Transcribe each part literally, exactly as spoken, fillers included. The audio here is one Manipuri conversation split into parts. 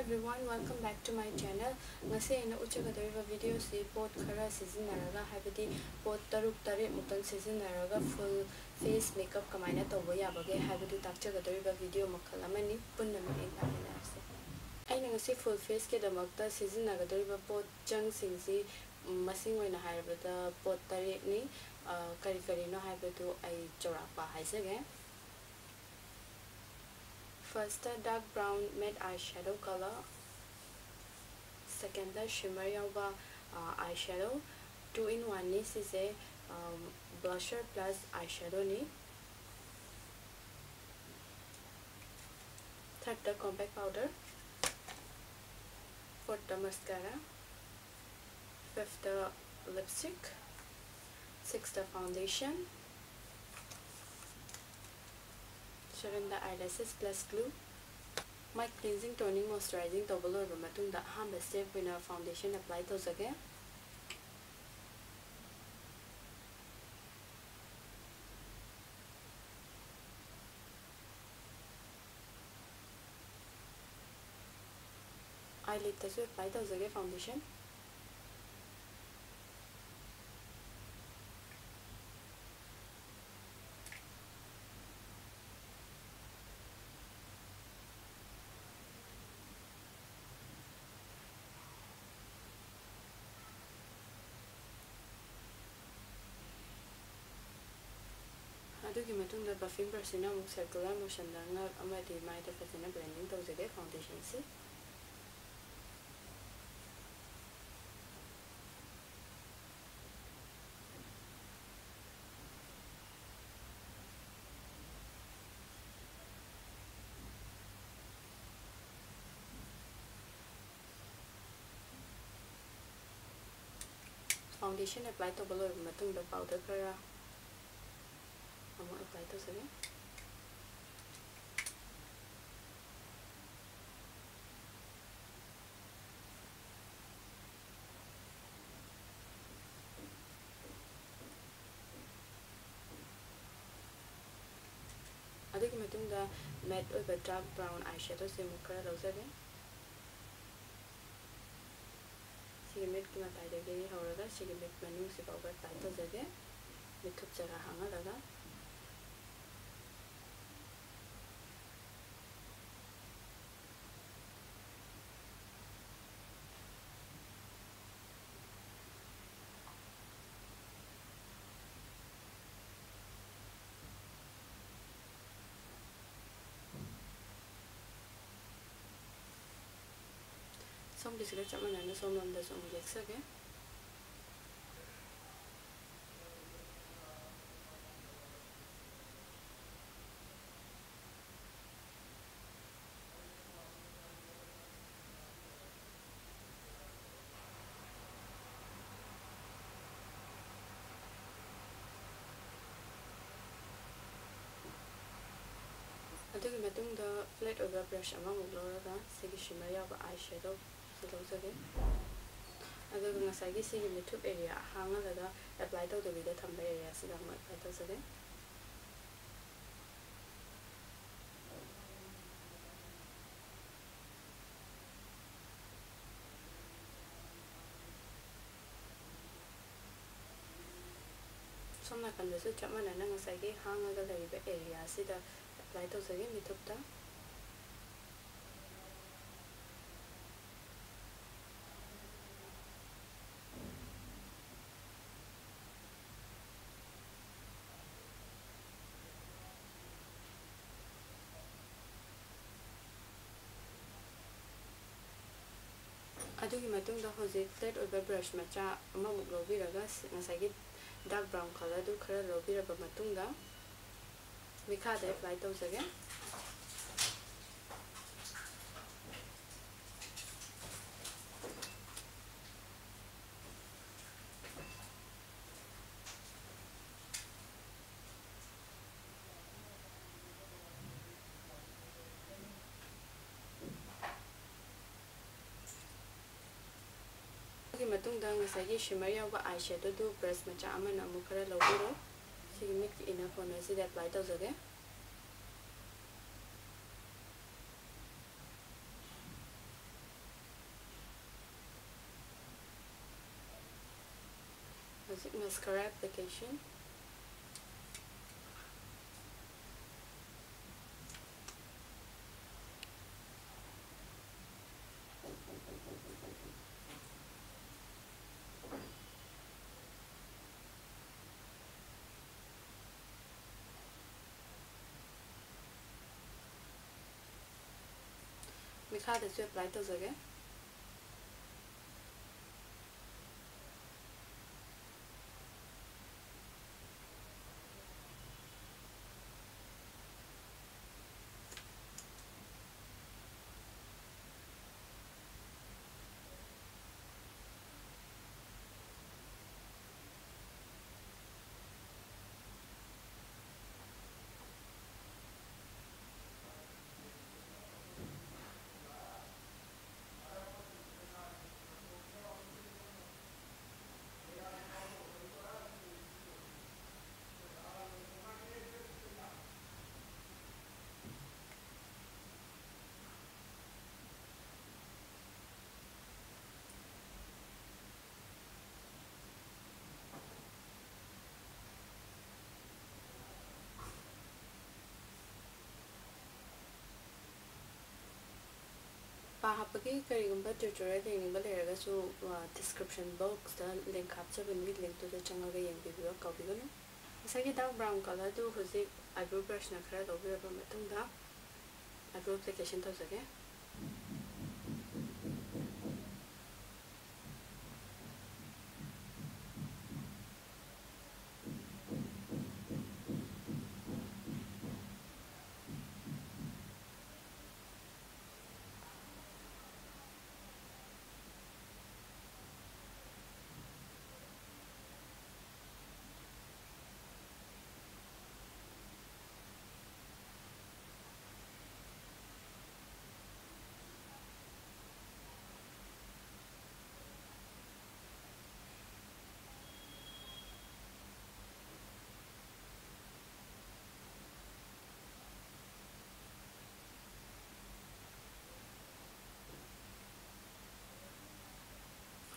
Everyone, welcome back to my channel. ꯉꯁꯤ ꯑꯩꯅ ꯎꯠꯆꯒꯗꯧꯔꯤꯕ videoꯁꯤ ꯄꯣꯠ ꯈꯔ ꯁꯤꯖꯤꯟꯅꯔꯒ, ꯍꯥꯏꯕꯗꯤ ꯄꯣꯠ ꯇꯔꯨꯛ ꯇꯔꯦꯠ ꯃꯨꯛꯇꯪ ꯁꯤꯖꯤꯟꯅꯔꯒ full face makeup ꯀꯃꯥꯏꯅ ꯇꯧꯕ ꯌꯥꯕꯒꯦ ꯍꯥꯏꯕꯗꯨ ꯇꯥꯛꯆꯒꯗꯧꯔꯤꯕ video ꯃꯈꯜ ꯑꯃꯅꯤ꯫ ꯄꯨꯟꯅ ꯃꯤꯠꯌꯦꯡ ꯇꯥꯃꯤꯟꯅꯔꯁꯤ꯫ ꯑꯩꯅ ꯉꯁꯤ full faceꯀꯤꯗꯃꯛꯇ ꯁꯤꯖꯤꯟꯅꯒꯗꯧꯔꯤꯕ ꯄꯣꯠꯆꯪꯁꯤꯡꯁꯤ, ꯎꯝ, ꯃꯁꯤꯡ ꯑꯣꯏꯅ ꯍꯥꯏꯔꯕꯗ ꯄꯣꯠ ꯇꯔꯦꯠꯅꯤ꯫ ꯑ, ꯀꯔꯤ ꯀꯔꯤꯅꯣ ꯍꯥꯏꯕꯗꯨ ꯑꯩ ꯆꯥꯎꯔꯥꯛꯄ ꯍꯥꯏꯖꯒꯦ꯫ Firstꯇ dark brown matte eyeshadow color, secondꯇ shimmer ꯌꯥꯎꯕ, ꯑ, eyeshadow, two in oneꯅꯤ ꯁꯤꯁꯦ, ꯑ, blusher plus eyeshadowꯅꯤ꯫ Thirdꯇ compact powder, fourthꯇ mascara, fifthꯇ lipstick, sixthꯇ foundation, seventhꯇ eyelashes plus glue꯫ Matte cleansing, toning, moisturizing ꯇꯧꯕ ꯂꯣꯏꯔꯕ ꯃꯇꯨꯡꯗ ꯑꯍꯥꯟꯕ step ꯑꯣꯏꯅ foundation apply ꯇꯧꯖꯒꯦ꯫ Eyelidꯇꯁꯨ apply ꯇꯧꯖꯒꯦ foundation꯫ ꯑꯗꯨꯒꯤ ꯃꯇꯨꯡꯗ buffing brushꯁꯤꯅ ꯑꯃꯨꯛ circular motionꯗ ꯉꯛ ꯑꯃꯗꯤ ꯃꯥꯏꯗ ꯐꯖꯅ blending ꯇꯧꯖꯒꯦ foundationꯁꯤ꯫ Foundation apply ꯇꯧꯕ ꯂꯣꯏꯔꯕ ꯃꯇꯨꯡꯗ powder ꯈꯔ ꯑꯃꯨꯛ apply ꯇꯧꯖꯒꯦ꯫ ꯑꯗꯨꯒꯤ ꯃꯇꯨꯡꯗ matte ꯑꯣꯏꯕ dark brown eyeshadowꯁꯦ ꯑꯃꯨꯛ ꯈꯔ ꯂꯧꯖꯒꯦ꯫ ꯁꯤꯒꯤ ꯃꯤꯠꯀꯤ ꯃꯇꯥꯏꯗꯒꯤ ꯍꯧꯔꯒ ꯁꯤꯒꯤ ꯃꯤꯠ ꯃꯅꯨꯡꯁꯤ ꯐꯥꯎꯕ ꯑꯦꯄ꯭ꯂꯥꯏ ꯇꯧꯖꯒꯦ, ꯃꯤꯠꯊꯨꯞ ꯖꯒꯥ ꯍꯥꯡꯍꯜꯂꯒ꯫ ꯁꯣꯝꯒꯤꯁꯤꯒ ꯆꯞ ꯃꯥꯟꯅꯅ ꯁꯣꯝꯂꯣꯝꯗꯁꯨ ꯑꯃꯨꯛ ꯌꯦꯛꯆꯒꯦ꯫ ꯑꯗꯨꯒꯤ ꯃꯇꯨꯡꯗ ꯐ꯭ꯂꯦꯠ ꯑꯣꯏꯕ ꯕ꯭ꯔꯁ ꯑꯃꯃꯨꯛ ꯂꯧꯔꯒ ꯁꯤꯒꯤ ꯁꯤꯃꯔ ꯌꯥꯎꯕ ꯑꯥꯏ ꯁꯦꯗꯣꯁꯤ ꯂꯧꯖꯒꯦ꯫ ꯑꯗꯨꯒ ꯉꯁꯥꯏꯒꯤ ꯁꯤꯒꯤ ꯃꯤꯠꯊꯨꯞ ꯑꯦꯔꯤꯌꯥ ꯍꯥꯡꯍꯜꯂꯒ ꯑꯦꯄ꯭ꯂꯥꯏ ꯇꯧꯗꯕꯤꯗ ꯊꯝꯕ ꯑꯦꯔꯤꯌꯥꯁꯤꯗ ꯑꯃꯨꯛ ꯑꯦꯄ꯭ꯂꯥꯏ ꯇꯧꯖꯒꯦ꯫ ꯁꯣꯝ ꯅꯥꯀꯟꯗꯁꯨ ꯆꯞ ꯃꯥꯟꯅꯅ ꯉꯁꯥꯏꯒꯤ ꯍꯥꯡꯉꯒ ꯂꯩꯔꯤꯕ ꯑꯦꯔꯤꯌꯥꯁꯤꯗ ꯑꯦꯄ꯭ꯂꯥꯏ ꯇꯧꯖꯒꯦ ꯃꯤꯠꯊꯨꯞꯇ꯫ ꯑꯗꯨꯒꯤ ꯃꯇꯨꯡꯗ ꯍꯧꯖꯤꯛ ꯐ꯭ꯂꯦꯠ ꯑꯣꯏꯕ ꯕ꯭ꯔꯁ ꯃꯆꯥ ꯑꯃꯃꯨꯛ ꯂꯧꯕꯤꯔꯒ ꯁꯤ-, ꯉꯁꯥꯏꯒꯤ ꯗꯥꯔꯛ ꯕ꯭ꯔꯥꯎꯟ ꯀꯂꯔꯗꯨ ꯈꯔ ꯂꯧꯕꯤꯔꯕ ꯃꯇꯨꯡꯗ ꯃꯤꯈꯥꯗ ꯑꯦꯄ꯭ꯂꯥꯏ ꯇꯧꯖꯒꯦ꯫ ꯑꯗꯨꯒꯤ ꯃꯇꯨꯡꯗ ꯉꯁꯥꯏꯒꯤ ꯁꯤꯃꯔ ꯌꯥꯎꯕ ꯑꯥꯏ ꯁꯦꯗꯣꯗꯨ ꯕ꯭ꯔꯁ ꯃꯆꯥ ꯑꯃꯅ ꯑꯃꯨꯛ ꯈꯔ ꯂꯧꯕꯤꯔꯣ꯫ ꯁꯤꯒꯤ ꯃꯤꯠꯀꯤ ꯏꯟꯅꯔ ꯀꯣꯔꯅꯔꯁꯤꯗ ꯑꯦꯄ꯭ꯂꯥꯏ ꯇꯧꯖꯒꯦ꯫ ꯍꯧꯖꯤꯛ mascara application꯫ ꯃꯤꯈꯥꯗꯁꯨ apply ꯇꯧꯖꯒꯦ꯫ ꯄꯥ ꯍꯥꯞꯄꯒꯤ ꯀꯔꯤꯒꯨꯝꯕ tutorial ꯌꯦꯡꯅꯤꯡꯕ ꯂꯩꯔꯒꯁꯨ, ꯑ, description box ꯇ link ꯍꯥꯞꯆꯕꯅꯤ, link ꯇꯨꯗ ꯆꯪꯉꯒ ꯌꯦꯡꯕꯤꯕ ꯀꯥꯎꯕꯤꯒꯅꯨ꯫ ꯉꯁꯥꯏꯒꯤ dark brown colour ꯗꯨ ꯍꯧꯖꯤꯛ eyebrow brush ꯅ ꯈꯔ ꯂꯧꯕꯤꯔꯕ ꯃꯇꯨꯡꯗ eyebrow application ꯇꯧꯖꯒꯦ꯫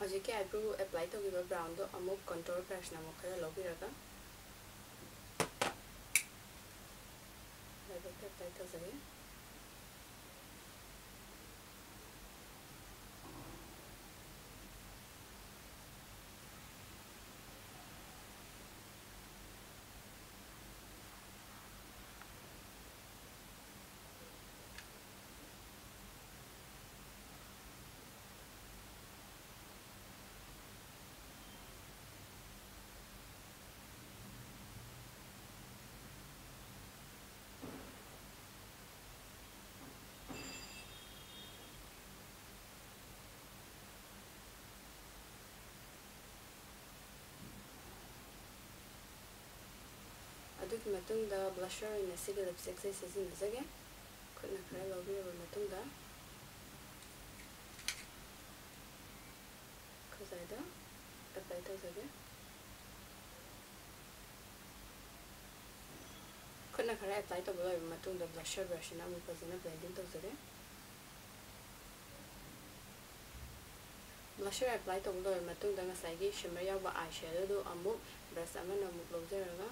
ꯍꯧꯖꯤꯛꯀꯤ eyebrow apply ꯇꯧꯈꯤꯕ brownꯗꯣ ꯑꯃꯨꯛ contour brushꯅ ꯑꯃꯨꯛ ꯈꯔ ꯂꯧꯕꯤꯔꯒ ꯂꯥꯏꯕꯛꯇ apply ꯇꯧꯖꯒꯦ꯫ ꯑꯗꯨꯒꯤ ꯃꯇꯨꯡꯗ blusher ꯑꯣꯏꯅ ꯁꯤꯒꯤ lipstickꯁꯦ ꯁꯤꯖꯤꯟꯅꯖꯒꯦ꯫ ꯈꯨꯠꯅ ꯈꯔ ꯂꯧꯕꯤꯔꯕ ꯃꯇꯨꯡꯗ ꯈꯨꯖꯥꯏꯗ apply ꯇꯧꯖꯒꯦ꯫ ꯈꯨꯠꯅ ꯈꯔ apply ꯇꯧꯕ ꯂꯣꯏꯔꯕ ꯃꯇꯨꯡꯗ blusher brushꯁꯤꯅ ꯑꯃꯨꯛ ꯐꯖꯅ blending ꯇꯧꯖꯒꯦ꯫ Blusher apply ꯇꯧꯕ ꯂꯣꯏꯔꯕ ꯃꯇꯨꯡꯗ ꯉꯁꯥꯏꯒꯤ shimmer ꯌꯥꯎꯕ eyeshadowꯗꯨ ꯑꯃꯨꯛ brush ꯑꯃꯅ ꯑꯃꯨꯛ ꯂꯧꯖꯔꯒ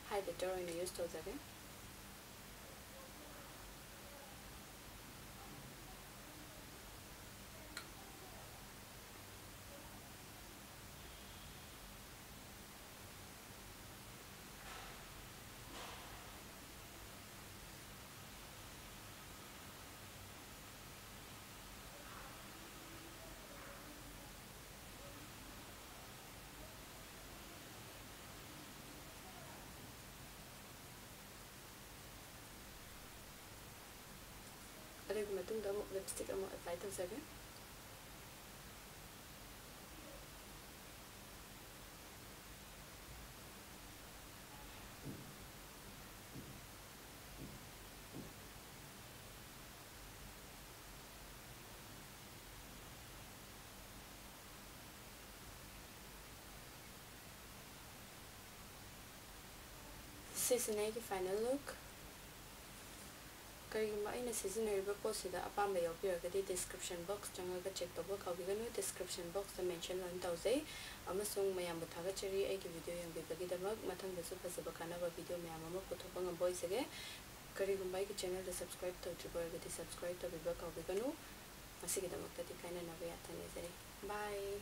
highlighter ꯑꯣꯏꯅ use ꯇꯧꯖꯒꯦ꯫ ꯑꯗꯨꯒꯤ ꯃꯇꯨꯡꯗ ꯑꯃꯨꯛ lipstick ꯑꯃꯨꯛ apply ꯇꯧꯖꯒꯦ꯫ ꯁꯤꯁꯤꯅ ꯑꯩꯒꯤ final look꯫ ꯀꯔꯤꯒꯨꯝꯕ ꯑꯩꯅ ꯁꯤꯖꯤꯟꯅꯔꯤꯕ ꯄꯣꯠꯁꯤꯗ ꯑꯄꯥꯝꯕ ꯌꯥꯎꯕꯤꯔꯒꯗꯤ description box ꯆꯪꯉꯒ check ꯇꯧꯕ ꯀꯥꯎꯕꯤꯒꯅꯨ꯫ Description box ꯇ mention ꯂꯣꯏꯅ ꯇꯧꯖꯩ꯫ ꯑꯃꯁꯨꯡ ꯃꯌꯥꯝꯕꯨ ꯊꯥꯒꯠꯆꯔꯤ ꯑꯩꯒꯤ video ꯌꯦꯡꯕꯤꯕꯒꯤꯗꯃꯛ꯫ ꯃꯊꯪꯗꯁꯨ ꯐꯖꯕ ꯀꯥꯟꯅꯕ video ꯃꯌꯥꯝ ꯑꯃ ꯄꯨꯊꯣꯛꯄ ꯉꯝꯕ ꯑꯣꯏꯖꯒꯦ꯫ ꯀꯔꯤꯒꯨꯝꯕ ꯑꯩꯒꯤ channel ꯗ subscribe ꯇꯧꯗ꯭ꯔꯤꯕ ꯑꯣꯏꯔꯒꯗꯤ subscribe ꯇꯧꯕꯤꯕ ꯀꯥꯎꯕꯤꯒꯅꯨ꯫ ꯉꯁꯤꯒꯤꯗꯃꯛꯇꯗꯤ ꯀꯥꯏꯅꯅꯕ ꯌꯥꯊꯪ ꯅꯤꯖꯔꯤ꯫ Bye꯫